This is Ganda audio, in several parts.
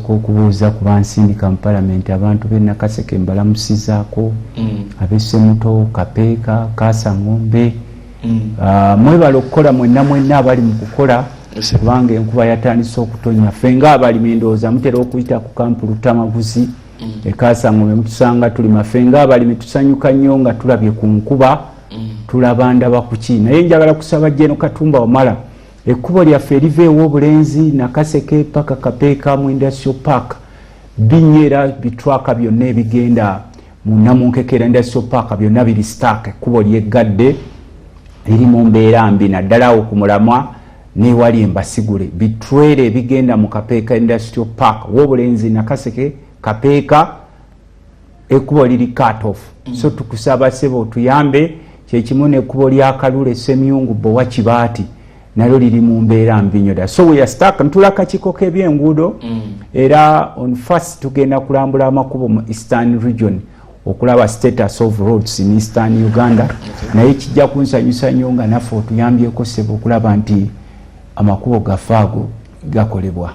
Nsooka okubuuza ku bansindika mu palamenti, abantu b'e Nakaseke mbalamusizaako, ab'e Semuto, Kapeeka, Kaasa Ngombe. Mwebale okukola mwenna mwenna abali mu kukola, kubanga enkuba yatandise okutonya. Ffe ng'abalimi, ndowooza mutera okuyita ku kampu Lutamaguzi e Kaasa Ngombe, mutusanga tulima. Ffe ng'abalimi tusanyuka nnyo nga tulabye ku nkuba, tulaba ndaba kuki. Naye njagala kusaba General Katumba Wamala, ekkubo lyaffe eriva ew'Obulenzi, Nakaseke paka Kapeeka mu Industrial Park binnya, era bitwaka byonna ebigenda mu Namunkekera Industrial Park byonna biri stuck. Ekkubo lyeggadde, liri mu mbeera mbi, naddala awo ku mulamwa newali embasigule. Bitwere ebigenda mu Kapeeka Industrial Park, Wobulenzi, Nakaseke, Kapeeka, ekkubo liri cut off. So tukusaba sebo otuyambe. Kyekimu nekkubo lya Kalule, Semyungu, Bowa, Kibaati, nalyo liri mu mbeera mbi nnyo ddala. So we are stuck. Ntula kakiiko k'ebyenguudo, era on first tugenda kulambula amakubo mu Eastern Region okulaba status of roads in Eastern Uganda. Naye kijja kunsanyusa nnyo nga naffe otuyambyeko sebo okulaba nti amakubo gaffe ago gakolebwa.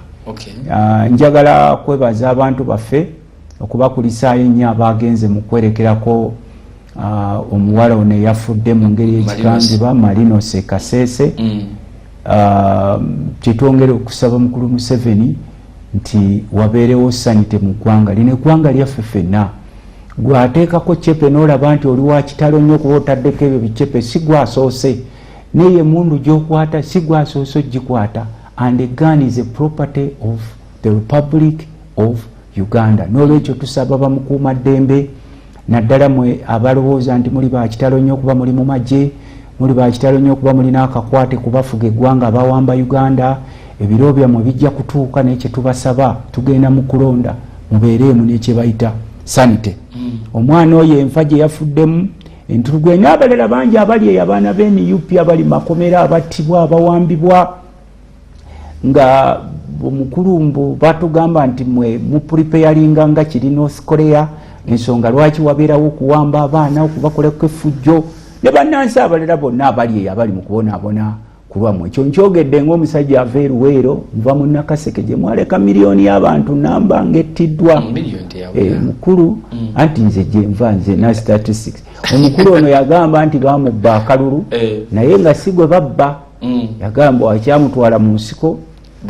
Njagala kwebaza abantu baffe okubakulisaayo ennyo abagenze mu kwerekerako omuwala ono eyafudde mu ngeri ekikangibwa, Marinos Kasese. Kyetwongere okusaba mukulu Museveni nti wabeerewo sanity mu ggwanga lino, eggwanga lyaffe ffenna. Gwateekako cepe n'olaba nti oli wa kitalo nnyo kuba otaddeko ebyo bicepe, si gwasoose, naye emundu gyokwata si gwasoose ogikwata, and a gun is a property of the Republic of Uganda. N'olwekyo tusaba bamukuuma ddembe, naddala mwe abalowooza nti muli bakitalo nnyo okuba muli mu magye, muli bakitalo nnyo okuba mulina akakwate kubafuga eggwanga abawamba Uganda. Ebiro byammwe bijja kutuuka, naye kyetubasaba, tugenda mu kulonda, mubeereemu nekyebayita sanity. Omwana oyo enfa gye yafuddemu entulugwe, n'abalala bangi abali eyo, abaana b'NUP abali makomera, abattibwa, abawambibwa, nga omukulumbu batugamba nti mwe mupreparinga nga kiri North Korea. Ensonga lwaki wabeerawo okuwamba abaana, okubakolako effujjo ne bannansi abalala bonna abali eyo abali mu kubonaabona ku lwammwe. Ekyo nkyogedde ngaomusajja ava eruweero, nva mu Nakaseke gye mwaleka miliyoni y'abantu namba ng'ettiddwa. Mukulu, anti nze gyenva nze na statistics. Omukulu ono yagamba nti bamubba akalulu, naye nga si gwe babba. Yagamba akyamutwala mu nsiko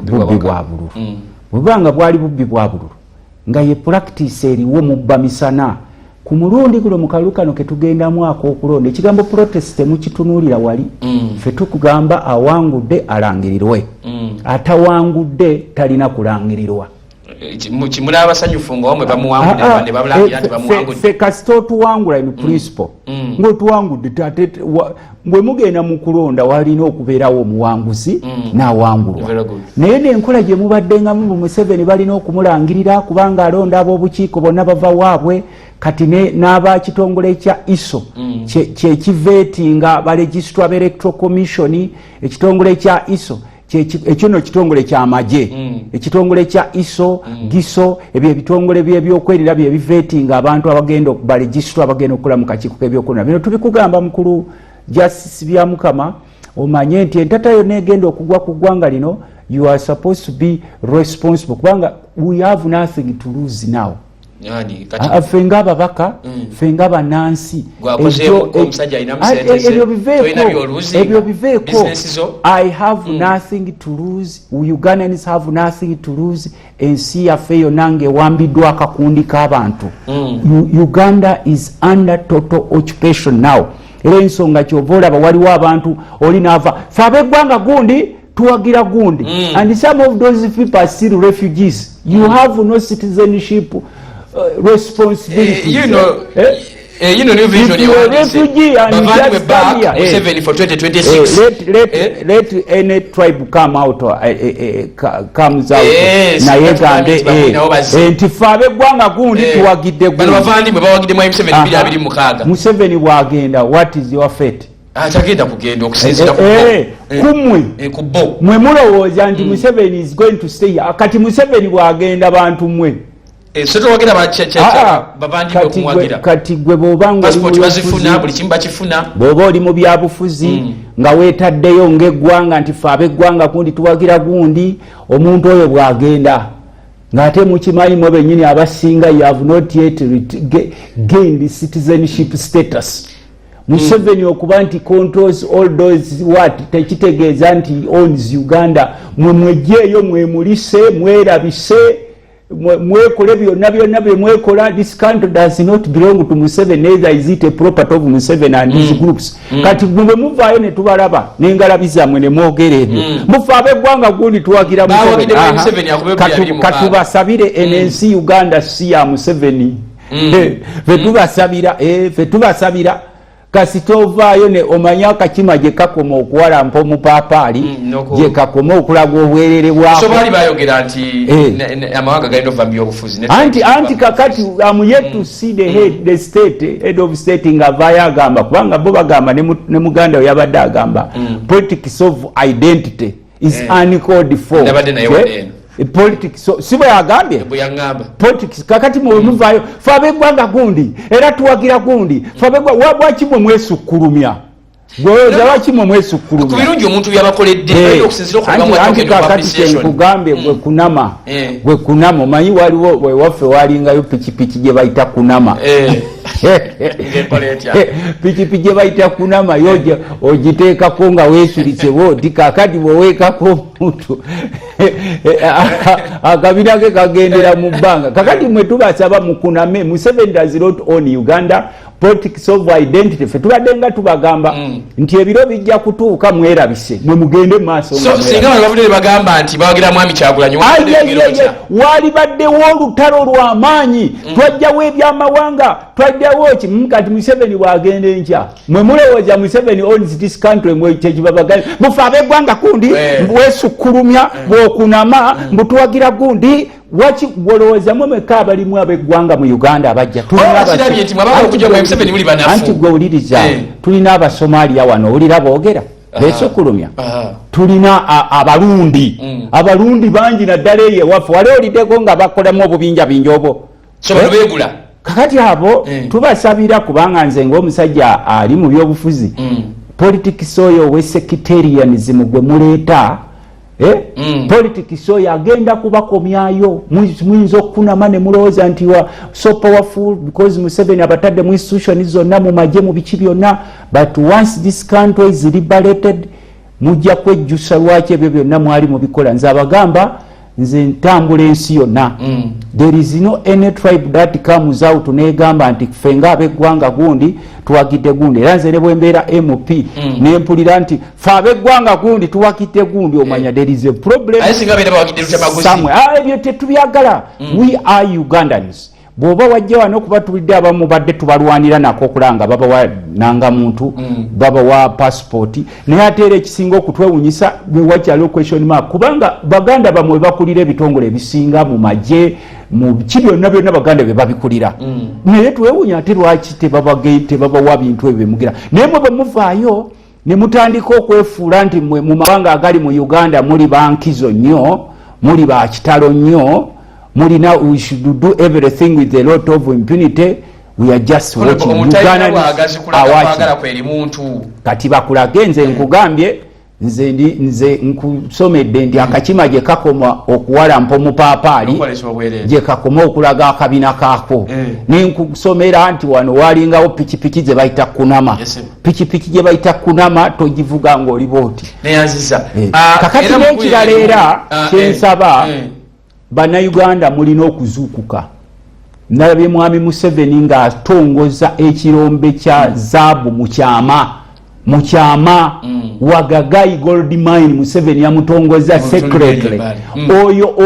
bubbi bwa bululu. Bwebanga bwali bubbi bwa bululu nga ye practice eriwo, mubba misana. Ku mulundi guno mu kalulu kano ketugendamu ak'okulonda, ekigambo protest temukitunuulira wali. Ffe tukugamba awangudde alangirirwe, atawangudde talina kulangirirwa. Kimuli abasanyufu nga wamwe bamuwangudde ne bamulangira nti bamuwangudde. Ffe kasita otuwangula in principle, ngaotuwangudde, ate bwe mugenda mu kulonda walina okubeerawo omuwanguzi n'awangulwa. Very good. Naye nenkola gye mubaddengamu mu Museveni balina okumulangirira kubanga alonda ab'obukiiko bonna bava waabwe. Kati n'abakitongole kya ISO kyekivettinga ba registrar b'Electoral Commission. Ekitongole kya ISO ekyo no kitongole kyamagye. Ekitongole kya ISO, GISO, ebyo ebitongole byebyokwerinda byebivettinga abantu abagenda ba registrar abagenda okukola mu kakiiko k'ebyokulonda. Bino tubikugamba, mukulu Justice Byamukama, omanye nti entata yonna egenda okugwa ku ggwanga lino, you are supposed to be responsible, kubanga we have nothing to lose now. Yani, kati Ffe ng'ababaka, ffe nga bannansi, Gwakozeeko omusajja alinamu sente ze, ebyo tolina biveeko, by'oluzinga, ebyo biveeko. Business zo. I have nothing to lose. Ugandans have nothing to lose. Ensi yaffe yonna ng'ewambiddwa akakundi k'abantu. Uganda is under total occupation now. Era ensonga kyova olaba waliwo abantu oli naava, fe ab'eggwanga gundi tuwagira gundi, and some of those people are still refugees. You have no citizenship responsibilities. You know, Eh? You know, New Vision If you are a ewandiise, refugee and you bavandimwe just back come here, Museveni for 2026. Let, Eh? let any tribe come out, comes out, Yes, naye kati gambe nti bakulinawo bazze. nti fe ab'eggwanga gundi tuwagidde Bano gundi. bavandimwe bawagidde mwa Museveni 2026. Museveni bwagenda, what is your fate? Atagenda kugenda okusinziira ku bo. Kumwe. Ku bo. Mwe mulowooza nti Museveni is going to stay here. Kati Museveni bwagenda, bantu mwe, So towagira bavandimwe kati okumuwagira. Kati gwe bw'oba nga oli Passport mu bazifuna, byobufuzi, buli kimu bakifuna. Bw'oba oli mu byabufuzi nga weetaddeyo ng'eggwanga nti fe ab'eggwanga gundi tuwagira gundi, omuntu oyo bw'agenda, Ng'ate mukimanyi mwe bennyini abasinga, you have not yet gained citizenship status. Museveni okuba nti controls all those what, tekitegeeza nti owns Uganda. Mwe mwejjeeyo, mwemulise, mwerabise, mwekole byonna byonna bye mwekola. This country does not belong to Museveni, neither is it a property of Museveni and his groups. Kati mwe muvaayo ne tubalaba n'engalabi zammwe ne mwogera ebyo, mufe ab'eggwanga gundi tuwagira Bawagidde Museveni. Aha. Museveni akube 2026. Katubasabire eno ensi Uganda si ya Museveni. Fe tubasabira kasita ovaayo ne omanye akakima gye kakoma okuwalampa omupaapaali, gye kakoma okulaga obwerere bwako. So baali bayogera nti amawanga galina okuva mu byobufuzi. Anti kakati am yet to see the head, the state head of state ng'avaayo agamba, kubanga bo bagamba ne muganda we yabadde agamba politics of identity is uncalled for. Nabadde naye Okay? wadde eno. Politics, so, si bwe yagambye? Bwe yaŋŋamba. Politics. Kakati mwe muvaayo, fe ab'eggwanga gundi era tuwagira gundi, fe ab'eggwanga, lwaki mwe mwesukkulumya? Gwolowooza lwaki mwe Ku mwesukkulumya? birungi omuntu byabakoledde, balina okusinziira okubamu Anti token of kakati appreciation. kyenkugambye, gwe kunama, gwe kunama. Omanyi waliwo wewaffe walingayo pikipiki gye bayita kunama. Ng'ekola etya? Pikipiki gye bayita kunama yo ogiteekako nga weesulise bwoti. Kakati bweweekako omuntu, akabina ke kagendera mu bbanga. Kakati mwe tubasaba mukuname. Museveni does not own Uganda. Politics of identity, fe tubadde nga tubagamba nti ebiro bijja kutuuka mwerabise, mwe mugende mu maaso nga So mwerabise. singa bano bavudde ne bagamba nti bawagira mwami Kyagulanyi, Ayayaya, walibaddewo olutalo lw'amaanyi. Twajjawo ebyamawanga, twajjawo ki. Kati Museveni bwagenda enkya, mwe mulowooza Museveni owns this country? Mwe kyekibabaga, mufe ab'eggwanga gundi, weesukkulumya bw'okunama mbutuwagira gundi. Waki gwolowooza mwe mwekka abalimu ab'eggwanga mu Uganda abajja? Tulina Oba bakirabye nti mwe abagala okujja mu Museveni muli banafu. Anti gwe wuliriza, tulina Abasomaliya wano, owulira boogera beesukkulumya? Tulina Abalundi, Abalundi bangi naddala eyo ewaffe. Wali oliddeko nga bakolamu obubinjabinja obwo? So bano Eh? beegula. Kakati abo tubasabira, kubanga nze ngaomusajja ali mu byobufuzi, politics oyo owesectarianism gwe muleeta, eh? Politics oyo agenda kubakomyayo. Muyinza okukunama ne mulowooza nti wa so powerful because Museveni abatadde mu institution zonna, mu magye, mu biki byonna, but once this country is liberated, mujja kwejjusa lwaki ebyo byonna mwali mubikola. Nze abagamba, nze ntambula ensi yonna, there is no any tribe that comes out negamba nti ffe nga ab'eggwanga gundi tuwagidde gundi. Era nze ne bwembeera MP, nempulira nti fe ab'eggwanga gundi tuwagidde gundi, omanya there is a problem Aye singa beera bawagidde Lutyamaguzi? somewhere. Ah, ebyo tetubyagala. We are Ugandans. Bw'oba wajja wano, okuba tulidde abamu badde tubalwanira nako okulanga babawa nangamuntu, babawa passport, naye ate era ekisinga okutwewunyisa wakyaliwo question mark, kubanga baganda bamwe bakulira ebitongole ebisinga mu magye, mu ki byonna byonna, baganda bye babikulira. Naye twewunya ate lwaki tebabawa bintu ebyo bemugira. Naye mwe bwe muvaayo ne mutandika okwefuula nti mwe mu mawanga agali mu Uganda muli bankizo nnyo, muli bakitalo nnyo, mulina, we should do everything with a lot of impunity, we are just watching. Omuntu alina Ugandans bwagazi kulaga are watching. kwagala kweri muntu. Kati bakulage. Nze nkugambye, nze ndi nze nkusomedde nti akakima gye kakoma okuwalampa omupaapaali, Okukolesa obwereere. gye kakoma okulaga akabina kaako. Nenkusomera nti wano walingawo pikipiki ze bayita kunama. Yes, sir. Pikipiki gye bayita kunama togivuga ngaoli booti. Neyanziza. Kakati Era n'ekirala era kyensaba, bannayuganda mulina okuzuukuka. Nalabye mwami Museveni ng'atongoza ekirombe kya zaabu mu kyama, mu kyama. Wagagai gold mine, Museveni yamutongoza secretly.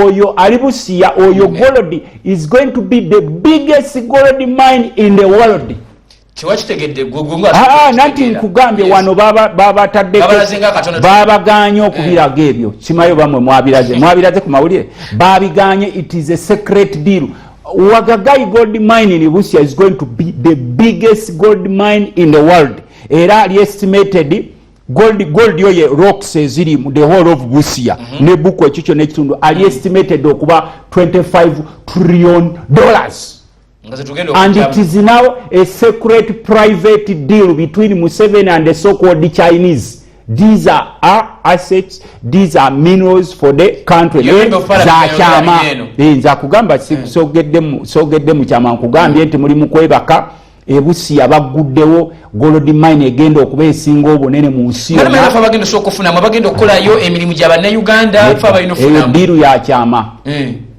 Oyo ali Busiya, oyo gold is going to be the biggest gold mine in the world. Tewakitegedde gwe gwe nga Ah, ah, nanti nkugambye, wano babataddeko Babalaze ng'akatono. babaganye okubiraga ebyo. Simayo bamwe mwabiraze, mwabiraze ku mawulire, babiganye. It is a secret deal. Wagagai gold mine in Busia is going to be the biggest gold mine in the world. Era ali estimated gold oyo rocks eziri mu the whole of Busia ne Buku, ekyo kyonna ekitundu, ali estimated okuba $25 trillion. Nga zetugenda And it okujjamu. is now a secret private deal between Museveni and the so-called Chinese. These are assets, these are minerals for the country. Yo member of parliament. Zakyama. Eno. Nze akugamba sogedde mu kyama, nkugambye nti muli mu kwebaka. Ebusiya bagguddewo gold mine egenda okuba esinga obunene mu nsi Yonna. yonna. Fe abagenda osooka okufunamu, abagenda okukolayo emirimu gya Bannayuganda, fe abalina Eyo ofunamu. deal ya kyama.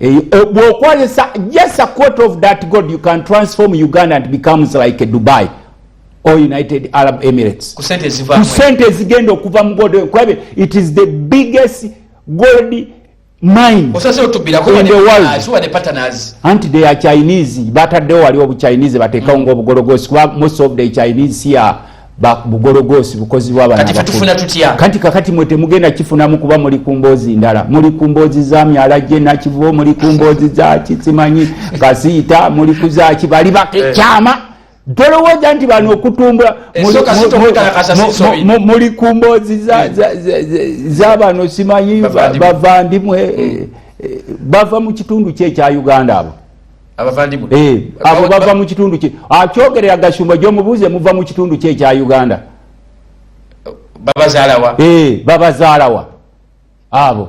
Eyo, bw'okozesa just a quarter of that gold, you can transform Uganda and becomes like a Dubai or United Arab Emirates. Ku sente Ku ezivaamu. sente ezigenda okuva mu gold. Kwabe it is the biggest gold mine Osase otubbirako. in the world. Wadde partners. Anti they are Chinese, bataddewo wali obuchinese, bateekawo ngaobugologosi, kuba most of the Chinese here bugologosi bukozi bwabana. Kati fe tufuna tutya? Kanti kakati mwe temugenda kifunamu kuba muli ku mboozi ndala, muli ku mboozi za myala gye Nakivubo, muli ku mboozi za kisimanyi Kasiita, muli ku zaki bali bakekyama. Tolowooza nti bano okutumbula Esooka si tokwekala si muli ku mboozi za bano simanyi Bavandimwe. Bavandimwe, bava mu kitundu ki ekya Uganda abo? Abavandimwe. Abo bava mu kitundu ki? Akyogerera Gashumba, gyomubuuze, muva mu kitundu ki ekya Uganda? Babazaalawa? Babazaalawa abo?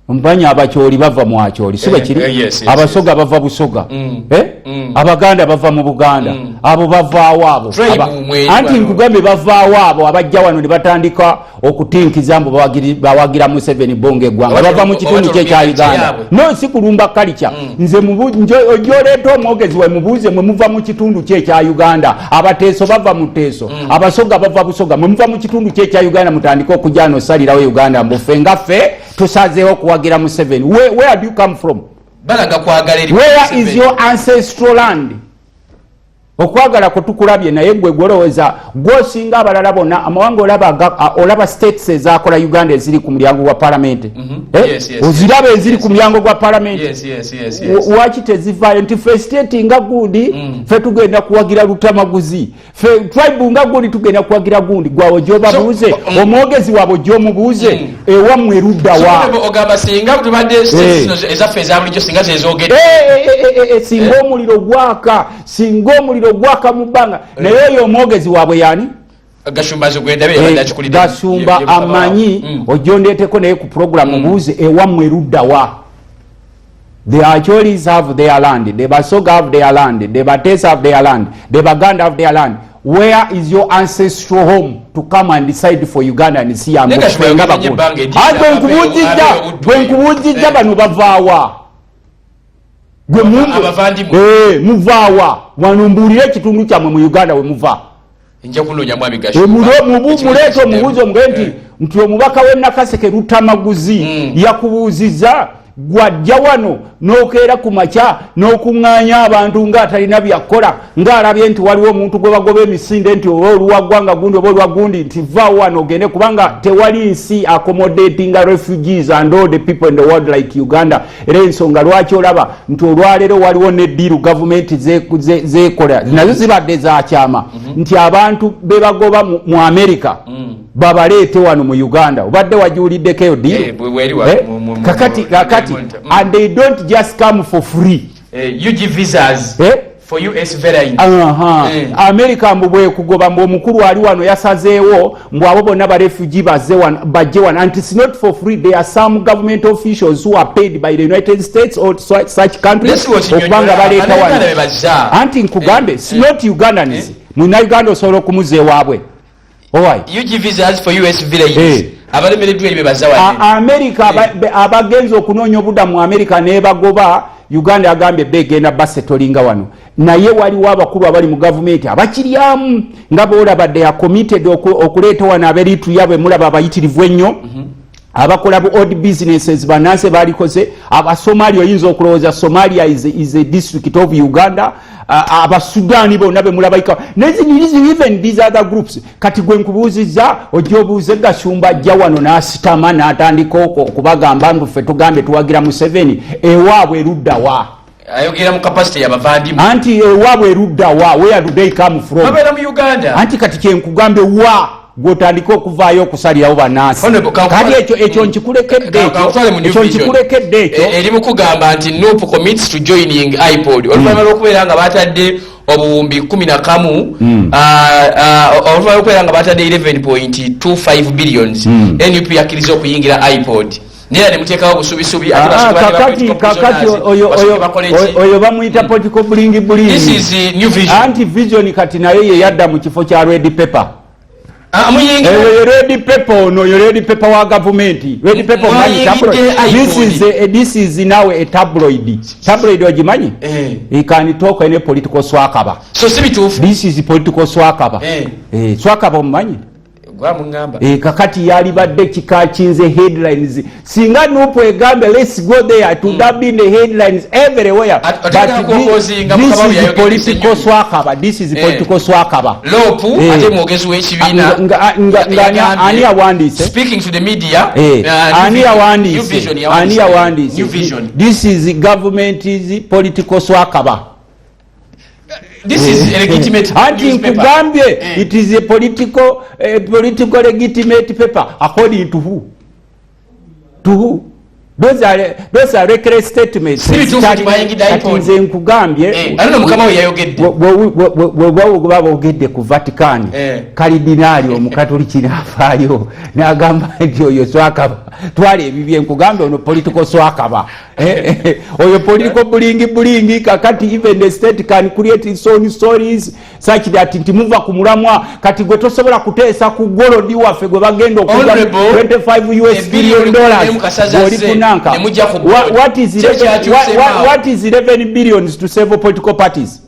Mpanya Abakyoli bava mu Akyoli, si bwekiri? Yes. Abasoga bava Busoga. Eh? Mm. Abaganda bava mu Buganda. Abo bavaawo abo? Tribe mweri Anti wano. nkugambye, bavaawo abo abajja wano ne batandika okutinkiza mbu bawagira Museveni bonga eggwanga? Bava mu kitundu Oba kye ekya tolumya Uganda? yaabwe. No, si kulumba kalica. Nze ojja oleeta omwogezi we, mubuuze, mwe muva mu kitundu ki ekya Uganda? Abateeso bava mu Teeso, Abasoga bava Busoga. Mwe muva mu kitundu ki ekya Uganda mutandike okujja nosalirawo Uganda mbu ffe nga ffe tusazeewo okuwagira Museveni? Where do you come from? Balaga kwagala eri Where is Museveni. your ancestral land? Okwagala kwetukulabye, naye gwe gwolowooza gwosinga abalala bonna amawanga. Olaba olaba states ezakola Uganda eziri ku mulyango gwa palamenti? Eh? Yes. Oziraba eziri ku mulyango gwa palamenti? Yes. Waki tezivaayo nti fe state nga gundi, fe tugenda kuwagira Lutamaguzi, fe tribe nga gundi tugenda kuwagira gundi? Gwawe gyobabuuze, omwogezi waabwe gyomubuuze, ewammwe eruddawa? So, ogamba singa tubadde states zino ezaffe eza bulijjo, singa zezogedde. Singa omuliro gwaka, singa omuliro gwaka mu bbanga. Naye oyo omwogezi waabwe yani? Gashumba nze gwendabe yabadde akikulidde. Gasumba Ye mukama amanyi. waabwe. Ojja ondeeteko naye ku program, obuuze ewammwe eruddawa. The Acholis have their land, the Basoga have their land, the Batesa have their land, the Baganda have their land. Where is your ancestral home to come and decide for Uganda and see? Naye Gashumba yogera nnyo ebbanga eddiini, Bwe nkubuuzizza, abeeyo bwe nkubuuzizza, bano bavaawa? Gwe Abavandimwe. Muvaawa wano? Mbuulire ekitundu kyammwe mu Uganda we muva. Nja kunoonya mwami Gashumba. Muleete omubuuzi, omugambe nti omubaka w'e Nakaseke Lutamaguzi yakubuuzizza, gwajja wano n'okeera ku makya n'okuŋŋaanya abantu ng'atalina byakola, ng'alabye nti waliwo omuntu gwe bagoba emisinde nti oba oluwaggwanga gundi oba oluwa gundi, nti vaawo wano ogende, kubanga tewali nsi accommodatinga refugees and all the people in the world like Uganda. Era ensonga lwaki olaba nti olwaleero waliwo ne deal gavumenti zekola nazo zibadde zakyama, nti abantu be bagoba mu America babaleete wano mu Uganda. Obadde wagiwuliddeko eyo deal? Bweri Eh? Kakati kakati and they don't just come for free. UG visas Eh? for US veterans. Aha. America mbu bwekugoba, mbu omukulu ali wano yasazeewo mbu abo bonna barefugee bazze wano, bajje wano, and it's not for free. There are some government officials who are paid by the United States or such countries okubanga baleeta wano. Wano. Anti nkugambe, it's not Ugandans. Munauganda osobola okumuza ewaabwe, owai? UG visas for US veterans. Abalemereddwa eri be bazza wano. America abagenza okunoonya obudda mu America nebagoba, Uganda yagambye begenda basetolinga wano. Naye waliwo abakulu abali mu gavumenti abakiryamu, nga boolaba they are committed okuleeta wano aberitria bwe mulaba abayitirivu ennyo, abakola bu odd businesses bananse balikoze. Abasomalia, oyinza okulowooza Somalia is a district of Uganda. Abasudaani bonna bemulabaika even these other groups. Kati gwe nkubuuzizza, ojja obuuze Gashumba, ajja wano n'asitama n'atandika okubagamba mbu ffe tugambye tuwagira Museveni, ewaabwe eruddawa? Ayogera mu capacity yabavandimwe. Anti ewaabwe eruddawa? Where do they come from? Babeera mu Uganda. Anti kati kyenkugambye, wa gwotandika okuvaayo okusalirawo bannansi? Honorable, Kati ekyo nkikulekedde ekyo. Kankutwale mu New Ekyo Vision. nkikulekedde ekyo. Eri mu kugamba nti NUP commits to joining IPOD oluvannyuma lw'okubeera nga batadde Obuwumbi 11. Oluvannyuma lwokubeera nga batadde 11.25 billions, NUP yakkiriza okuyingira IPOD, naye era nemuteekawo busubisubi. Ate Kakati kakati oyo bamuyita political bling bling. This is New Vision. Anti Vision kati naye ye yadda mu kifo kya red pepper. Muyingira. Eyo ye red pepper, ono yo red pepper wa gavumenti, red pepper omanyi? Mwayingidde Tabloid. This iPod. is this is now a tabloid. Tabloid ogimanyi? Eh. He can talk any political swakaba. So si bituufu? This is political swakaba. Eh. Eh, swakaba omumanyi? Gwamuŋŋamba. Eh, kakati yalibadde kikakinze headlines singa NUP egambe, "Let's go there," to mm. be in the headlines everywhere. Ate But okuoposinga this mukama we is yayogedde political Ssenyonyi. swakaba. This is Eh. political swakaba. LOP. Eh. Ate mwogezi w'ekibiina Ani yawandiise? Speaking to the media. Eh, ani New Vision yawandiise? Ani yawandiise. yawandiise? New Vision. This is government's political swakaba. This is a legitimate Anti newspaper. nkugambye, Eh. it is a political legitimate paper according to who? To who? Those are reckless statements. Si bituufu nti bayingidde Kati iPod. nze nkugambye, Eh, ate no mukama we yayogedde. Bwe boogedde ku Vatican, kalidinaali omukatoliki n'afaayo n'agamba nti oyo swakaba, twala ebibye. Nkugambye, ono political swakaba. Eh, oyo political bling bling. Kakati even the state can create its own stories such that nti muva ku mulamwa. Kati gwe tosobola kuteesa ku gold waffe gwe bagenda okugya Honorable, 25 US ebiri billion oli dollars. ku Kasaza Bw'oli azze, kunanka. ne mujja ku board. What is Kye kyakyuseemu awo? What is 11 billions to save political parties?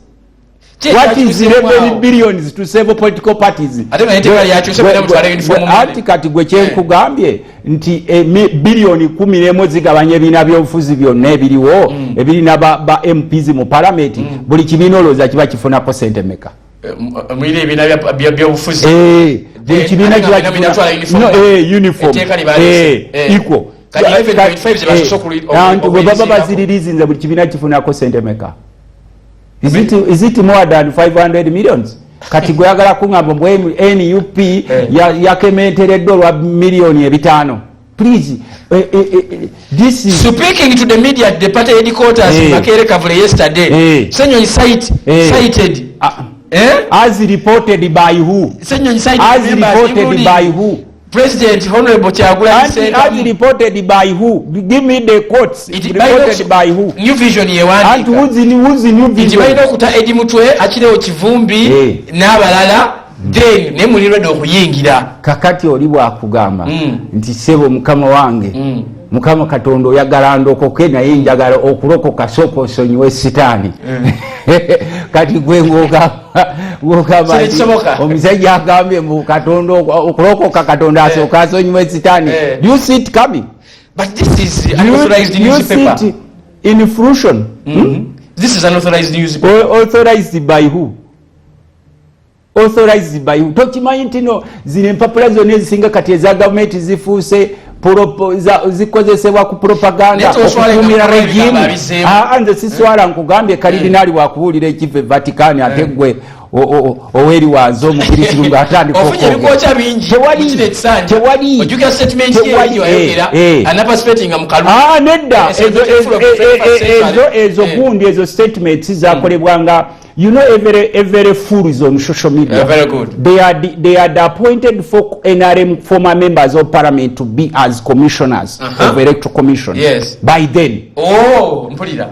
Kye What is kyakyuseemu 11 awo? billions to save political parties? Ate nga n'etteeka lyakyuse, bwe mutwala uniform munene. Anti kati gwe kyenkugambye nti biliyoni 11 zigabanya ebibiina byobufuzi byonna ebiriwo, ebirina ba MPs mu palamenti. Buli kibiina olowooza kiba kifunako sente meka? Eh, mwine ebibiina byobufuzi. Eh, buli Then, kibiina ate nga kiba mwena kifuna mwetwala uniform. No, uniform. Etteeka libaleese. Equal. Kati 11.5 ze basoose Anti bwe baba okuliriziikako. baziririzinze, buli kibiina kifunako sente meka? Is it more than 500 millions? Kati gweyagala kuŋŋamba mbwe NUP yakementereddwa olwa miliyoni 500? Please, this is Speaking to the media at the party headquarters in Makerere Kavule yesterday, Ssenyonyi cited eh? As reported by who? Ssenyonyi cited As members, reported including by who? President Honorable Kyagulanyi Anti, as Ssentamu. reported by who? Give me the quotes. Reported by who? New Vision Anti yewandiika. who's in New Nti Vision? balina okuta Eddie Mutwe, Achileo Kivumbi n'abalala, then ne muli ready okuyingira. Kakati oli bwakugamba nti, "Sebo mukama wange, Mukama Katonda oyagala ndokoke, naye njagala okulokoka sooka osonyiwe sitaani." Kati gwe ng'ogamba Kino nti kisoboka. Omusajja agambye mbu Katonda okulokoka, Katonda asooka asonyiwe sitaani. Eh. Do you see it coming? But this is Do an you, authorized do you see newspaper. it in fruition? This is an authorized newspaper. Authorized by who? Authorized by who? Tokimanyi nti no zino empapula zonna ezisinga kati eza gavumenti zifuuse zikozesebwa ku propaganda, Naye toswala okukuumira nga regime. ebigambo abizeemu. Ah, nze siswala. Nkugambye, kalidinaali bwakubuulira ekiva e Vatican, ate gwe oweri wanze omukirisiru ng'atandika Ofunye okwogera. ebikwokya bingi Tewali- mu kino ekisanja. tewali- Ojjukira statement ye tewali- eri wayogera anaparticipatinga mu kalulu. Ah, nedda. Ezo Ezo ezo gundi, ezo statements zakolebwanga, every fool is on social media. Yeah, very good. They had appointed four NRM former members of parliament to be as commissioners of Electoral Commission by then. Oh, mpulira.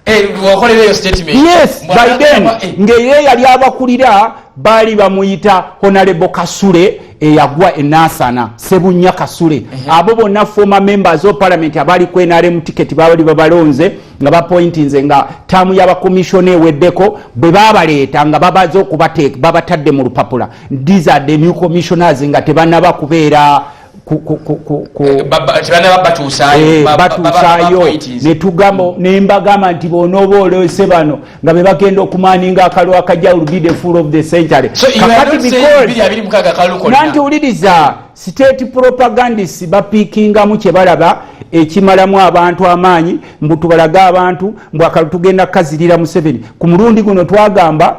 Eh, wakolera eyo statement. Yes, by then ng'eye yali abakulira baali bamuyita Honorable Kasule, eyagwa enaasana Sebunya Kasule. Abo bonna former members of parliament abaali ku NRM ticket baali babalonze nga bapointinze nga taamu y'abakomishona eweddeko. Bwe babaleeta nga babaze okubateeka, babatadde mu lupapula, "These are the new commissioners," nga tebannaba kubeera Tebanaba batuusaayo. Batuusaayo. Netugamba, nembagamba nti bonooba oleese bano nga be bagenda okumaninga akalulu akajja, will be the fool of the century. So you are Kakati not saying 2026 akalulu konna. Nanti wuliriza, state propagandist bapiikingamu kye balaba ekimalamu abantu amaanyi, mbu tubalage abantu mbu akalulu tugenda kukazirira Museveni. Ku mulundi guno twagamba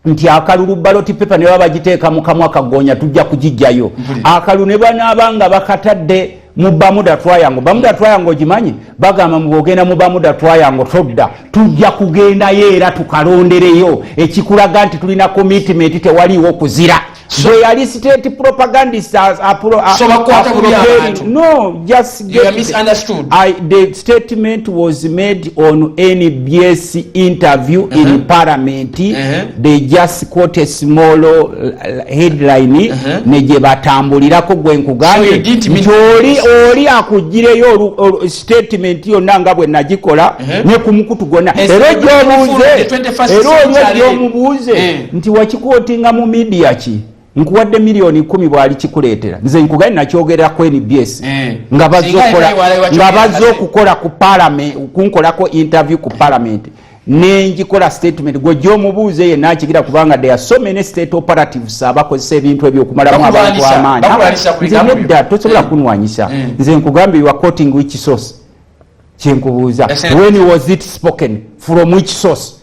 nti akalulu ballot paper ne baba bagiteeka mu kamwa kagonya, tujja kugijjayo. Akalulu ne banaaba nga bakatadde Mu Bermuda Triangle, Bermuda Triangle ogimanyi? Bagamba mu bwogenda mu Bermuda Triangle todda. Tujja kugendayo era tukalondereyo, ekikulaga nti tulina commitment, tewaliiwo kuzira. Bwe yali state propagandist. So bakwata bubi abantu. No, just You get are it. misunderstood. The statement was made on NBS interview in parliament. They just quote a small headline ne gye batambulirako. Gwe So nkugambye you didn't mean nti oli akugireyo statement yonna nga bwe nagikola ne ku mukutu gwonna. Era ojyobuuze, The 21st era oli century. ojyomubuuze nti wakiquotinga mu media ki? Nkuwadde miliyoni 10 bwali kikuleetera. Nze nkugambye, nakyogerera ku NBS nga bazze Singa nga wali bazze okukola ku parliament, kunkolako interview ku parliament, nenjikola statement. Gwe gyomubuuze yenna akigira, kubanga there are so many state operatives abakozesa ebintu ebyo okumalamu abantu amaanyi. Bakulwanyisa ku Nze bigambo nedda, byo. tosobola kunwanyisa. Nze nkugambye, you are quoting which source? Kyenkubuuza. Yes, When was it spoken? From which source?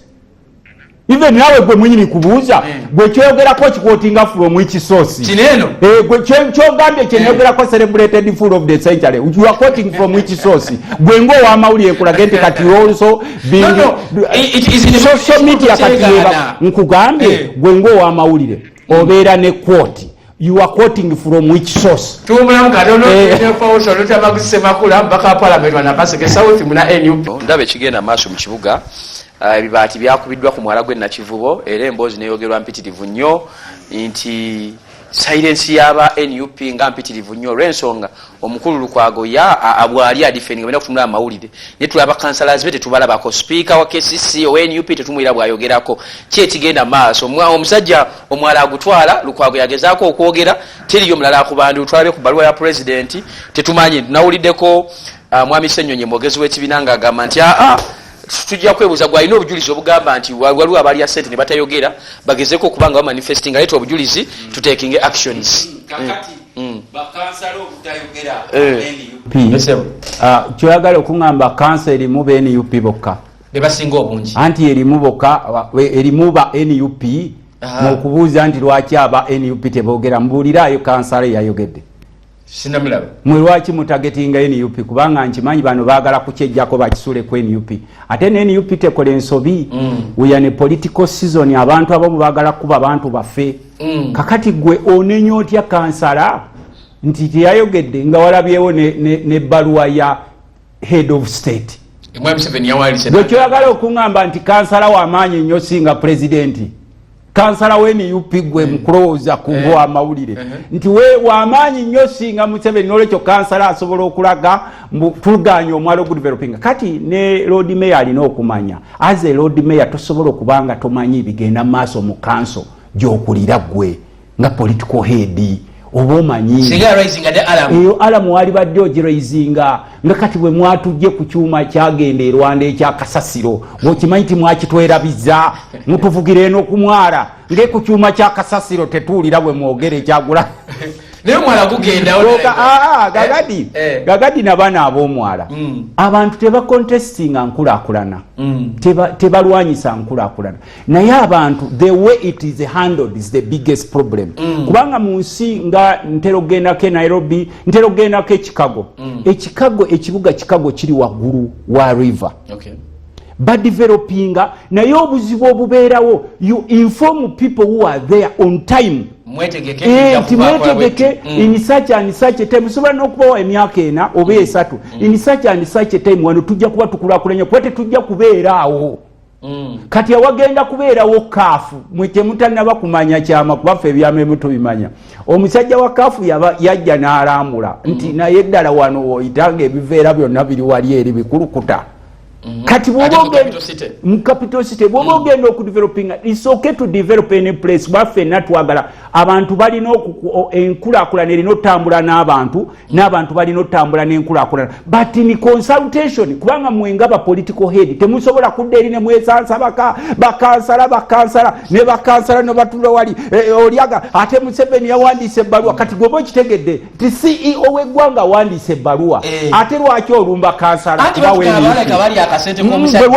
Even nawe gwe mwenyini kubuuza, gwe kyogerako okiquotinga from which source? Kino eno. Eh, gwe kyogambye kyeneyogerako, celebrated fool of the century, you are quoting from which source? Gwe ngaowamawulire, nkulage nti kati also being No, it is in the social media kati Tegaana. nkugambye, gwe ngaowamawulire obeera ne quote. You are quoting from which source? Tuwumulamu katono. Olutamagusemakula mubaka wa parliament wa Nakaseke South muna NUP. Ndaba ekigenda maaso mu kibuga. Ebibaati byakubiddwa ku mwala gw'e Nakivubo, era emboozi neyogerwa mpitirivu nnyo nti silence y'aba NUP nga mpitirivu nnyo, olw'ensonga omukulu Lukwago ya bwali adefendinga bena kutunula amawulire, naye tulaba councillors be tetubalabako. Sipiika wa KCC owa NUP tetumwira bwayogerako. Ki ekigenda maaso? Omusajja omwala agutwala. Lukwago yagezaako okwogera, teriyo mulala akubandu. Twalabe ku baluwa ya pulezidenti, tetumanyi. Nawuliddeko mwami Ssenyonyi, mwogezi w'ekibiina, ng'agamba nti aa tujja kwebuuza gwalina obujulizi obugamba nti waliwo abalya sente ne batayogera, bagezeko okuba nga bamanifestinga, leeta obujulizi tutekinge actions. Kakati bakansala obutayogera NUP. Esebo. Ah, kyoyagala okuŋŋamba, kansa erimu ba NUP bokka? Bebasinga obungi. Anti erimu bokka, erimu ba NUP. Mukubuuza nti lwaki aba NUP teboogera, mbuulirayo kansala eyayogedde. Sinamulaba. Mwe lwaki mutargetinga NUP? Kubanga nkimanyi bano baagala kukyejjako bakisule ku NUP. Ate ne NUP tekola ensobi. We are in a political season, abantu abamu baagala kuba abantu baffe. Kakati gwe onenya otya kansala nti teyayogedde nga walabyewo nebbaluwa ya head of state? Mwami Museveni yawandiise. Gwe kyoyagala okuŋŋamba nti kansala w'amaanyi nnyo singa pulezidenti, kansala w'NUP, gwe mukulowooza ku amawulire nti we w'amaanyi nnyo singa Museveni, nolwekyo kansala asobola okulaga mbu tuganye omwalo gudevelopinga. Kati ne lord mayor alina okumanya, as a lord mayor tosobola okubanga tomanyi bigenda maaso mu kanso gyokulira. Gwe nga political head oba omanyi. Singa yaraisinga the alarm. Eyo alarm wali badde ogiraisinga nga kati bwe mwatujje ku kyuma kyagenda e Rwanda ekyakasasiro, ng'okimanyi ti mwakitwerabiza, mutuvugira eno ku mwala ng'eku kyuma kyakasasiro tetuwulira bwe mwogera ekyagula. Naye omwala gugenda. Gagadi gagadi nabaana ab'omwala. Abantu tebacontestinga nkulaakulana, tebalwanyisa nkulaakulana, naye abantu the way it is handled is the biggest problem. Kubanga mu nsi nga ntera okugendako e Nairobi, ntera okugendako e Chicago. E Chicago, ekibuga Chicago kiri waggulu wa river. Badevelopinga, naye obuzibu obubeerawo, you inform people who are there on time. Mwetegeke. Nti mwetegeke in such and such a time, sobola n'okubawa emyaka 4 oba 3, in such and such a time wano tujja kuba tukulakulanya, kuba tetujja kubeera awo. Kati awagenda kubeerawo CAF, mwe temutanaba kumanya kyama, kuba ffe ebyama emu tubimanya. Omusajja wa CAF yajja n'alambula nti naye ddala wano woyitanga ebiveera byonna biri wali eri bikulukuta. Kati Ate bw'oba mu capital city. Mu capital city, bw'oba ogenda okudevelopinga, it's okay to develop any place, kuba ffenna twagala abantu balina enkulaakulana erina otambula n'abantu, n'abantu balina otambula n'enkulaakulana, but in consultation. Kubanga mwenga ba political head temusobola kudda eri ne mwesansa bakansala bakansala ne bakansala ne batula wali oliaga ate Museveni yawandiise ebbaluwa. Kati gwe oba okitegedde nti CEO w'eggwanga awandiise ebbaluwa, ate lwaki olumba kansala? Anti Kuba batugamba we baleka bali Akasente k'omusajja.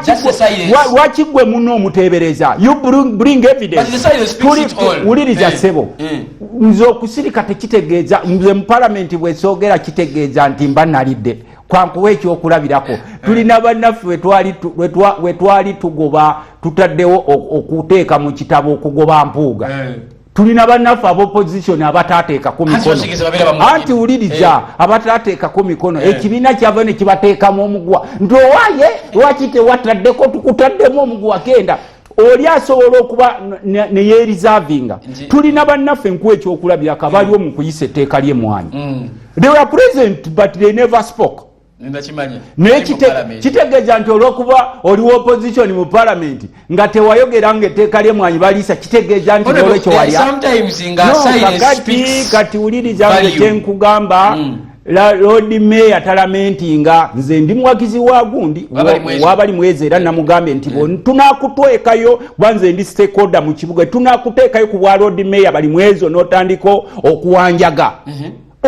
That's the silence. Lwaki gwe muno omuteebereza? You bring evidence. But the silence speaks it all. Wuliriza, ssebo, nze okusirika tekitegeeza, nze mu palamenti bwesoogera kitegeeza nti mba nalidde. Kwankuwa ekyokulabirako, tulina bannaffe we twali tugoba, tutaddewo okuteeka mu kitabo okugoba Mpuuga. Tulina bannaffe ab'opposition abatateekako Anti mikono. Bategeeza babeera bamuwagidde. Anti wuliriza, abatateekako mikono, ekibiina kyava ne kibateekamu omuguwa nti owaaye, lwaki tewataddeko? Tukutaddemu omuguwa, genda. Oli asobola okuba neyereservinga. Tulina bannaffe, nkuwa ekyokulabirako, abaliwo mu kuyisa etteeka ly'emmwanyi. They were present but they never spoke. Ndakimanya. Naye Mu parliament. kitegeeza nti olwokuba oli opposition mu parliament nga tewayogera nga etteeka ly'emmwanyi baliisa, kitegeeza nti Honorable, nolwekyo walya? Sometimes nga No, silence kakati speaks kati wuliriza nze value. kyenkugamba, Lord Mayor talamentinga. Nze ndi muwagizi wa gundi. Wabali Mwezi. Wabali Mwezi, era namugambye nti bo tunakuteekayo, kuba nze ndi stakeholder mu kibuga, tunakuteekayo ku bwa Lord Mayor bali mwezi n'otandika okuwanjaga,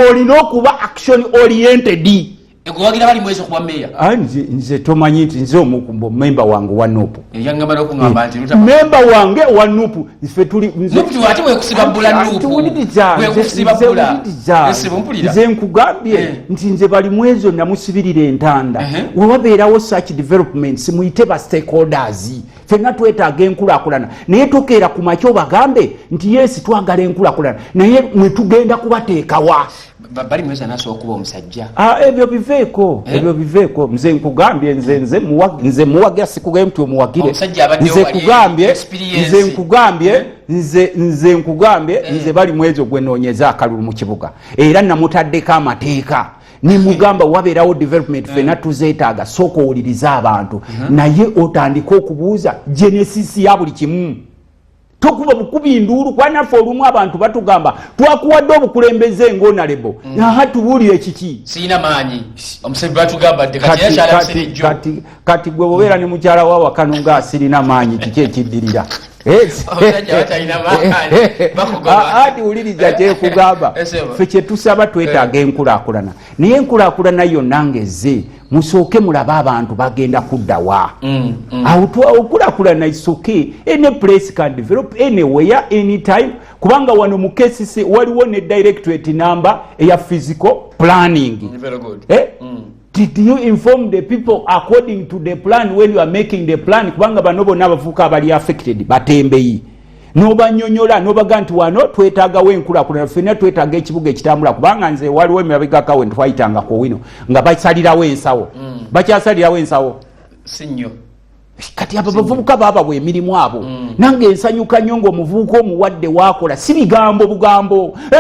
olina okuba action oriented. Ekuwagira bali mwezi okuba meya? Ah, nze tomanyi nti nze omu memba wange wa NUP. Yaŋŋamba n'okuŋŋamba nti Memba wange wa NUP, ffe tuli NUP ate wekusiba bbula. Anti NUP wuliriza, wekusiba nze bbula. wuliriza. Essibu mpulira. Nze nkugambye nti nze bali mwezo namusibirira entanda. Wewabeerawo such developments, muyite ba stakeholders, fenna twetaaga enkulaakulana, naye tokeera ku makya obagambe nti yes, twagala enkulaakulana, naye mwe tugenda kubateekawa? Bali mwezi anaasobola okuba omusajja? Ah, ebyo biveeko. Ebyo biveeko. Nze nkugambye, nze muwagira, sikugambye nti omuwagire. Omusajja abaddewo Nze wali kugambye, experience. nze nkugambye, nze nkugambye, nze bali mwezi gwe noonyeza akalulu mu kibuga, era namutaddeko amateeka nemugamba wabeerawo development, fenna tuzeetaaga, sooka owulirize abantu, naye otandike okubuuza genesis ya buli kimu, tokuba bukubi nduulu, kuba naffe olumu abantu batugamba twakuwadde obukulembeze nga honourable, aha, tubuulire kiki? Siyina maanyi, omusajja batugamba dde kati era kyalabisire jjo. Kati gwe bwobeera ne mukyala wa wakano nga asirina maanyi, kiki ekiddirira? Omusajja batalina maanyi, bakugoba. Ati wuliriza kyekugamba. Sebo. Ffe kyetusaba, twetaaga enkulaakulana, naye enkulaakulana yonna ngezze, musooke mulabe abantu bagenda kuddawa. Awo okulaakulana is okay, any place can develop anywhere, anytime, kubanga wano mu KCC waliwo ne directorate number eya physical planning. Very good. Eh? Did you inform the people according to the plan when you are making the plan? Kubanga bano bonna abavubuka abali affected batembeyi, nobanyonyola nobaga nti wano twetaagawo enkulaakulana, ffenna twetaaga ekibuga ekitambula, kubanga nze waliwo emabegakawe ntwayitangako wino nga basalirawo ensawo, bakyasalirawo ensawo. Si nnyo. Kati abo abavubuka babawa emirimu abo. Nange nsanyuka nnyo ngaomuvubuka omuwadde waakola, si bigambo bugambo. Eh,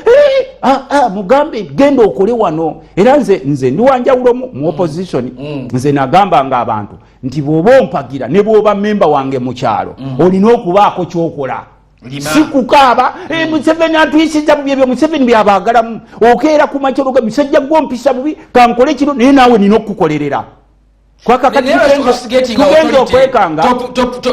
eh, ah, ah, mugambe genda okole wano. Era nze ndi wanjawulo mu opposition. Nze nagambanga abantu nti bw'oba ompagira ne bw'oba memba wange mu kyalo, olina okubaako kyokola. Lima. Si kukaaba, "Eh, Museveni atuyisiza bubi." Ebyo Museveni byabaagalamu. Okeera ku makya oga musajja gwompisa bubi, kankole kino, naye naawe nina okukukolerera. Tugenda okwekanga.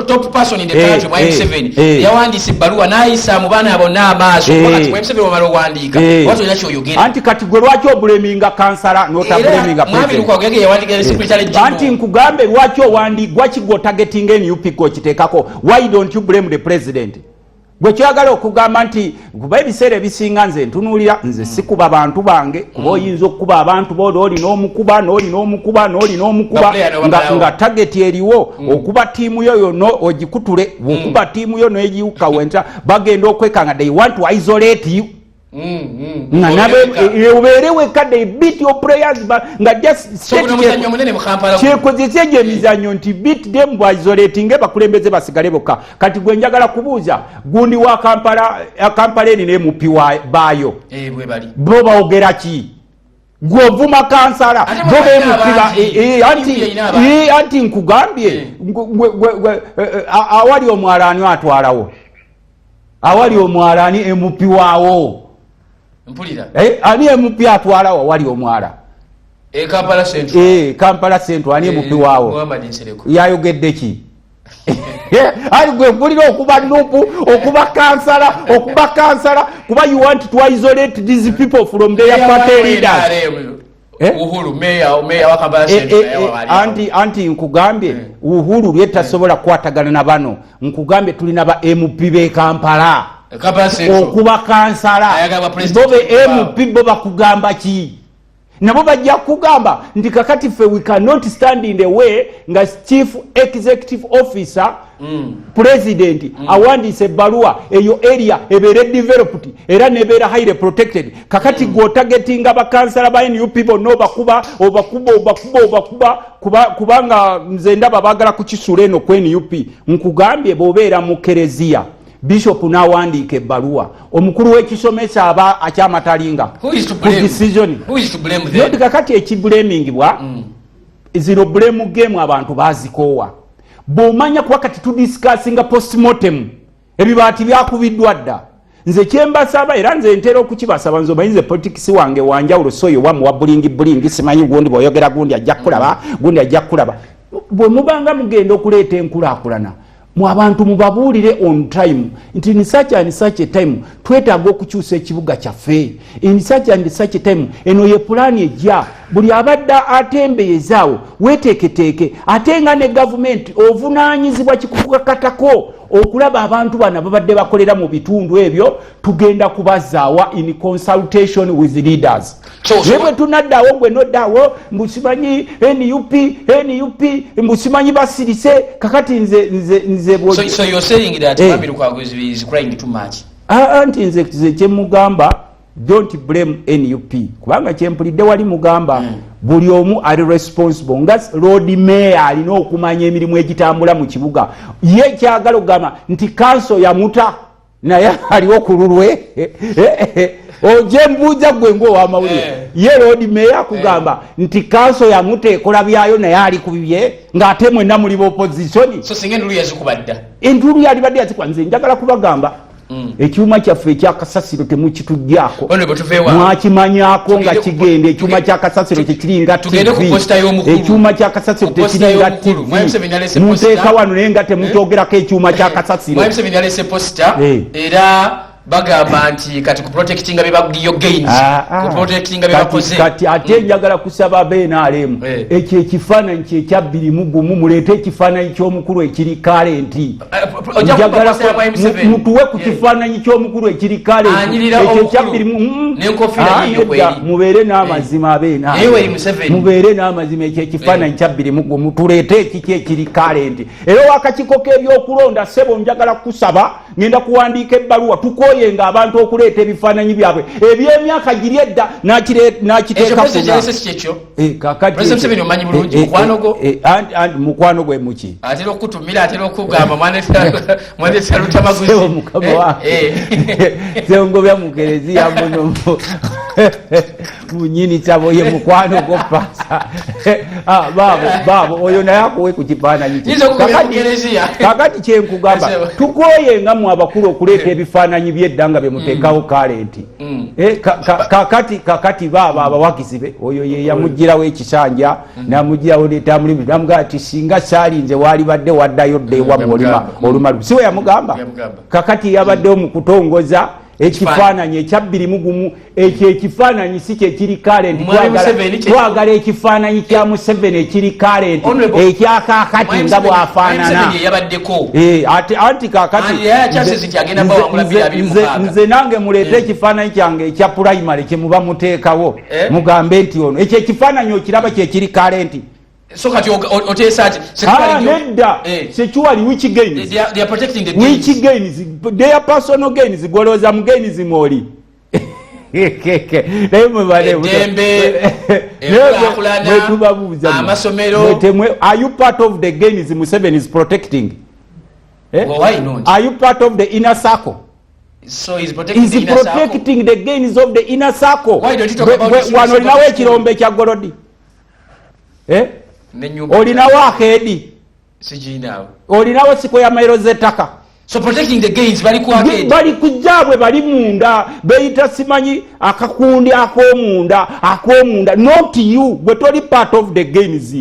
Top person in the country, mwami Museveni yawandiisa ebbaluwa n'ayisa mu baana bonna amaaso. Kati mwami Museveni wamala owandiika, oba tolina kyoyogera. Anti kati gwe lwaki oblaminga kansala notablaminga? Mwami Lukwago yage yawandiika secretary general. Anti nkugambe lwaki owandi, gwaki gwotargetinga NUP gwokiteekako? Why don't you blame the president? Gwe kyagala okugamba nti kuba ebiseera ebisinga nze ntunuulira, nze sikuba bantu bange, kuba oyinza okukuba abantu bo nooli n'omukuba nooli n'omukuba nooli n'omukuba Baplayer n'obamalawo. Nga target eriwo okuba ttiimu yo yonna ogikutule. Bw'okuba ttiimu yo n'egiwuka wenta, bagenda okwekanga, they want to isolate you nga obeere wekka, they beat your players nga just So guno muzannyo munene mu Kampala. Kyekozesa egyo emizannyo nti beat them, bwaisolatinge bakulembeze basigale bokka. Kati gwe njagala kubuuza, gundi wa Kampala, Kampala eri ne MP baayo, Eh, bwe bali. bo bawogera ki? Gwovuma kansala, Ate bo bwe balina be MP abangi. Anti NUP erina abangi. Anti nkugambye, awali omwala ani atwalawo? Awali omwala ani MP waawo? Mpulira. Ani MP atwalawo awali omwala? Kampala Central. Kampala Central, ani MP waawo? Muhammad Nsereko. Yayogedde ki? Ali gwe mpulira okuba NUP, okuba kansala, okuba kansala, kuba you want to isolate these people from their party leaders. NRM. Eh? Uhuru, meya wa Kampala Central, naye wali awo. Anti nkugambye, Uhuru lye tasobola kukwatagana na bano. Nkugambye, tulina ba MP b'e Kampala. Kampala Central. Okuba kansala. Ayagala president. Bo be MP, bo bakugamba ki? Nabo bajja kugamba nti kakati ffe we cannot stand in the way nga chief executive officer, president awandiise ebbaluwa eyo, area ebeere developed era nebeera highly protected. Kakati gwe otargetinga bakansala ba NUP bonna, obakuba, obakuba, obakuba, obakuba, kubanga nze ndaba baagala kukisuula eno ku NUP. Nkugambye, bw'obeera mu kereziya, bishop n'awandiika ebbaluwa, omukulu w'ekisomesa aba akyamatalinga Who is to ku blame? decision. Who is to blame then? Noti kakati ekiblamingibwa, zino blame game abantu bazikoowa. Bw'omanya, kuba kati tudiscussinga postmortem, ebibaati byakubiddwa dda. Nze kyembasaba, era nze ntera okukibasaba, nze omanyi nze politics wange wanjawulo, so oyo wamuwa bulingi bulingi, simanyi gundi bw'oyogera gundi ajja kukulaba, gundi ajja kukulaba. Bwe mubanga mugenda okuleeta enkulaakulana mu abantu, mubabuulire on time nti in such and such a time twetaaga okukyusa ekibuga kyaffe, in such and such a time eno ye pulaani ejja. Buli abadde atembeeyezaawo weteeketeeke, ate nga ne gavumenti ovunaanyizibwa kikukakatako okulaba abantu bano ababadde bakolera mu bitundu ebyo tugenda kubazaawa in consultation with leaders. Naye bwe tunaddawo, gwe noddawo mbu simanyi NUP, NUP, mbu simanyi basirise. Kakati nze So you're saying that Eh. Mwami Lukwago is crying too much. Ah, anti nze kyemugamba, don't blame NUP, kubanga kyempulidde wali mugamba buli omu ali responsible. Nga lord mayor alina okumanya emirimu egitambula mu kibuga. Ye kyagala okugamba nti kanso yamuta, naye aliwo ku lulwe. Ojembuuza gwe nga owamawulire, ye lord mayor akugamba nti kanso yamuta, ekola byayo, naye ali ku bibye, ng'ate mwenna muli ba opposition. So singa endulu yazikuba dda. Entuulu yalibadde yazikuba. Nze njagala kubagamba, ekyuma kyaffe ekyakasasiro temukitujjaako. Honorable, tuveewa. Mwakimanyako nga kigenda. Ekyuma kyakasasiro tekiringa Tugende ku TV. poster y'omukulu. Ekyuma kyakasasiro Ku poster tekiringa y'omukulu. Mwami Museveni alese TV. Muteeka poster. wano naye nga temukyogerako, ekyuma kyakasasiro. Mwami Museveni alese poster. Era bagamba nti kati ku protectinga bye your gains, ku protectinga bye bakoze. Kati ate njagala kusaba BNRM, ekyo ekifaananyi kyekya 21, muleete ekifaananyi ky'omukulu ekiri current. Ojja kuba Njagala poster ya Mwami Museveni. mutuwe ku kifaananyi ky'omukulu ekiri current. Anyirira Ekyo omukulu. ekya bbiri mu- N'enkofiira Ah, yiyo nedda, kweri. mubeere n'amazima abeena. Naye weri Museveni. Mubeere n'amazima. Ekyo ekifaananyi kya 21, tuleete ekiki ekiri current. Era owakakiiko k'ebyokulonda, ssebo, njagala kusaba, ngenda kuwandiika ebbaluwa. Tukoyenga abantu okuleeta ebifaananyi byabwe ebyemyaka giri edda, Ekyo n'akiteeka president kuna. yalese si kyekyo. Kakati President Museveni omanyi bulungi, mukwano gwo. Anti mukwano gwe muki? Atera okukutumira, atera okugamba mwanetera lutamaguzi. Sebo, mukama wange, sengobya mu kereziya muno munyini kyabo, ye mukwano gwo pasa. Ah, baabo baabo oyo naye akuwe ku kifaananyi kye. Yinza okukubira mu Kakati- kereziya. Kakati kyenkugamba, Sebo. tukoyenga mu abakulu okuleeta ebifaananyi byedda nga byemuteekawo current. Kakati baaba abawagizi be, oyo ye yamugirawo ekisanja, namugirawo netamulimu, namugamba ti singa saalinze waalibadde waddayo dda ewammwe olima. Yamugamba. Oluma si we yamugamba? Yamugamba. Kakati yabaddewo mu kutongoza ekifaananyi ekya 21. Ekyo ekifaananyi si kyekiri current. Mwami Museveni Twagala ekifaananyi kya Museveni ekiri current, Honorable- ekyakakati Mwami nga Museveni- bwafaanana. Mwami Museveni yabaddeko. Ate anti kakati Anti yaya chances nti agenda bawangula 2026. Nze nange muleete ekifaananyi kyange ekya primary kyemuba muteekawo, mugambe nti ono ekyo ekifaananyi okiraba kyekiri current. So kati oteesa ati Ah, nedda. Securely which gains? They are protecting the Which gains. gains? Their personal gains. Gwolowooza mu gains mwoli? Naye mwebale. Eddembe, enkulaakulana, Mwetubabuuza mmwe. amasomero. Are you part of the gains Museveni is protecting? Eh? Well, why not? Are you part of the inner circle? So he's protecting Is the inner circle. protecting the gains of the inner circle. Why don't you talk about the Wano olinawo school? ekirombe kya gold? Eh? N'ennyumba. Olinawo arcade? Sigiinaawo. Olinawo square mailo z'ettaka? So protecting the gains, bali ku arcade. Bali kujjaabwe, bali munda, beyita simanyi akakundi ak'omunda, ak'omunda. Not you, gwe toli part of the gains.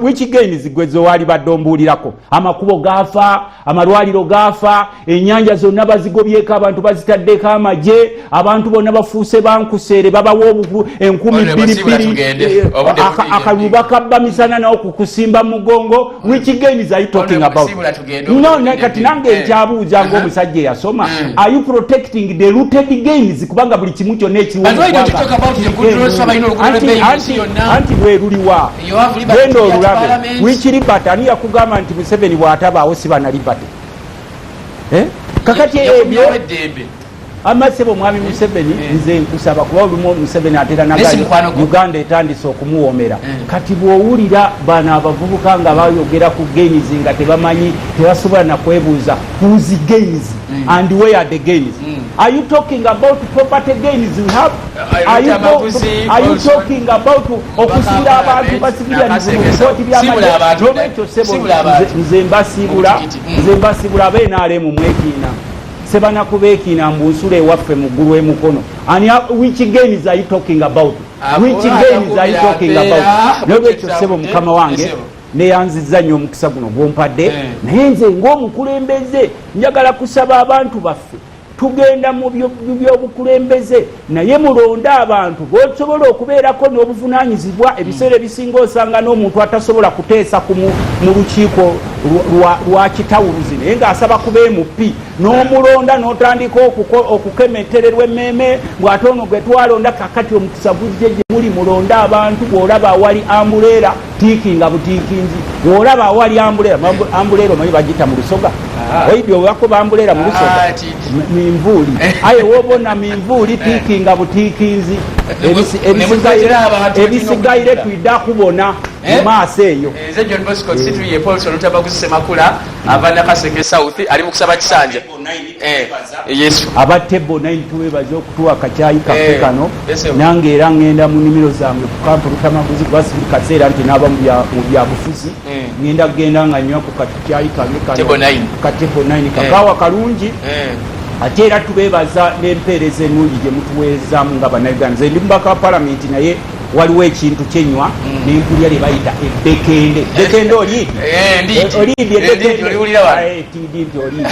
Which gains gwe zewali badde ombuulirako? Amakubo gaafa, amalwaliro gaafa, ennyanja zonna bazigobyeko, abantu bazitaddeko amagye, abantu bonna bafuuse bankuseere, babawa obuku enkumi Honorable, bbiri siibula bbiri. tugende. Obudde buli. Akalulu bakabba misana nawo kukusimba mugongo. Which gains are you talking Honorable, about? siibula tugende. No, Obudde buli. kati nange nkyabuuza ng'omusajja eyasoma, are you protecting the looted gains? Kubanga buli kimu kyonna ekiriwo But why don't you mu talk about the good roads abalina oluguudo lw'ebbeeyi mu nsi yonna? Anti bweruliwa? You have liberty Genda to be at olulabe. parliament. Which liberty? Ani yakugamba nti Museveni bw'atabaawo siba na liberty? Eh? Kakati ebyo Yakomyawo eddembe. Amasebo, omwami Museveni, nze nkusaba, kuba olumu Museveni atera Naye si mukwano gwo. Uganda etandise okumuwoomera. Kati bw'owulira bano abavubuka nga bayogera ku gains nga tebamanyi, tebasobola nakwebuuza whose gains and where are the gains. Are you talking about property gains we have? Are you Lutamaguzi, are you Paulson. talking about okusibira abantu basibira mu bikooti? Sibula abantu. Byamagye? Sibula abantu. Nze mbasiibula. Obutikiti. Nze mbasiibula abeNRM mwekiina sebanaku bekiina mbunsula ewaffe mu ggulu emukono. Ani which gains are you talking about? Which gains are you talking about? Nolwekyo ssebo, mukama wange, neyanziza nnyo omukisa guno gwompadde. Naye nze ng'omukulembeze njagala kusaba abantu baffe, tugenda mu byobukulembeze, naye mulonde abantu bosobola okubeerako n'obuvunanyizibwa. Ebiseera ebisinga osanga n'omuntu atasobola kuteesa mu lukiiko lwa kitawuluzi, naye ng'asaba kuba MP, n'omulonda n'otandika okukemetererwa emmeeme bw'ate ono gwe twalonda. Kakati omukisa gujje gye muli, mulonde abantu. Bw'olaba awali umbrella, tiikinga butiikinzi. Bw'olaba awali umbrella, umbrella omanyi bagita mu Lusoga? Oidi obako ba umbrella mu Lusoga? Ah, tidi. Minvuuli. Aye wobona minvuuli, tiikinga butiikinzi. Ne mutuleetera abantu Ebisigaire betulina. twidda kubona Eh? mu maaso eyo. Nze John Bosco Situye Paulson Lutamaguzi Semakula ava Nakaseke South, ali mu kusaba kisanja. Yesu. Aba Table 9 tubebaza okutuwa akacyayi kaffe kano. Yes, sir. Nange era ngenda mu nnimiro zange ku kampu Lutamaguzi, kuba si buli kaseera nti naaba mu byabufuzi. Ngenda kugenda nga nywa ku kacyayi kange kano. Table 9. Ka Table 9, kakaawa kalungi. Ate era tubebaza n'empeereza ennungi gye mutuweerezaamu nga Bannayuganda. Nze ndi mubaka wa palamenti, naye waliwo ekintu kyenywa nempulya lye bayita ebbekende. Bekende oliidi? Eh, ndiidi. Oliidi? Eh, ndiidi, oliwulira wano. Tidi nti oliidi.